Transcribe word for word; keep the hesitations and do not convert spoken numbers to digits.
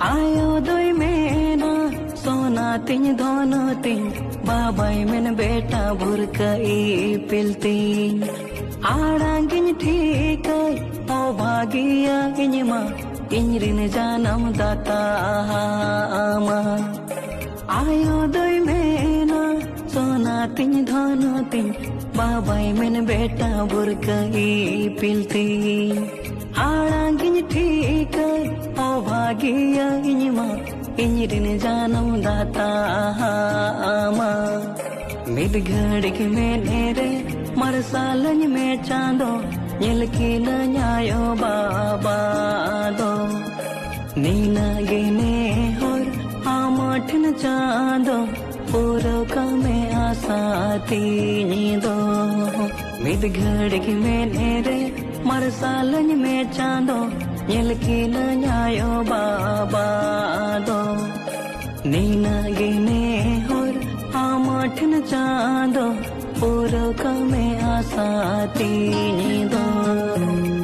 ᱟᱭᱳ ᱫᱚᱭ ᱢᱮᱱᱟ, ᱥᱚᱱᱟ ᱛᱤᱧ, ᱫᱷᱚᱱ ᱛᱤᱧ, ᱵᱟᱵᱟᱭ ᱢᱮᱱ, ᱵᱮᱴᱟ ᱵᱷᱩᱨᱠᱟᱹ ᱤᱯᱤᱞ ᱛᱤᱧ᱾ ᱟᱲᱟᱝ ᱜᱤᱧ ᱴᱷᱤᱠᱟᱹᱭ, ᱚ ᱵᱷᱟᱹᱜᱤᱭᱟ ᱤᱧ ᱢᱟ, ᱤᱧ ᱨᱤᱱ ᱡᱟᱱᱟᱢ ᱫᱟᱛᱟ ᱟᱢᱟ᱾ ᱟᱭᱳ ᱫᱚᱭ ᱢᱮᱱᱟ, ᱥᱚᱱᱟ ᱛᱤᱧ, ᱫᱷᱚᱱ ᱛᱤᱧ, ᱵᱟᱵᱟᱭ ᱢᱮᱱ, ᱵᱮᱴᱟ ᱵᱷᱩᱨᱠᱟᱹ ᱤᱯᱤᱞ ᱛᱤᱧ᱾ ᱟᱲᱟᱝ ᱜᱤᱧ ᱴᱷᱤᱠᱟᱹᱭ, ᱚ ᱵᱷᱟᱹᱜᱤᱭᱟ ᱤᱧ ᱢᱟ, ᱤᱧ ᱨᱤᱱ ᱡᱟᱱᱟᱢ ᱫᱟᱛᱟ ᱟᱢᱟ᱾ ᱢᱤᱫ ᱜᱷᱟᱹᱲᱤᱡ ᱢᱮᱫ ᱨᱮ ᱢᱟᱨᱥᱟᱞᱟᱹᱧ ᱢᱮ ᱪᱟᱸᱫᱚ, ᱧᱮᱞ ᱠᱤᱱᱟᱹᱧ ᱟᱭᱳ ᱵᱟᱵᱟ ᱫᱚ᱾ ᱱᱤᱱᱟᱹᱜ ᱜᱮ ᱱᱮᱦᱚᱨ ᱟᱢ ᱴᱷᱮᱱ ᱪᱟᱸᱫᱚ, ᱯᱩᱨᱟᱹ ᱠᱟᱜ ᱢᱮ ᱟᱥᱟ ᱛᱤᱧ ᱫᱚ᱾ ᱢᱤᱫ ᱜᱷᱟᱹᱲᱤᱡ ᱢᱮᱫ ᱨᱮ ᱢᱟᱨᱥᱟᱞᱟᱹᱧ ᱢᱮ ᱪᱟᱸᱫᱚ, ᱧᱮᱞ ᱠᱤᱱᱟᱹᱧ ᱟᱭᱳ ᱵᱟᱵᱟ ᱫᱚ᱾ ᱱᱤᱱᱟᱹᱜ ᱜᱮ ᱱᱮᱦᱚᱨ ᱟᱢ ᱴᱷᱮᱱ ᱪᱟᱸᱫᱚ, ᱯᱩᱨᱟᱹ ᱠᱟᱜ ᱢᱮ ᱟᱥᱟ ᱛᱤᱧ ᱫᱚ᱾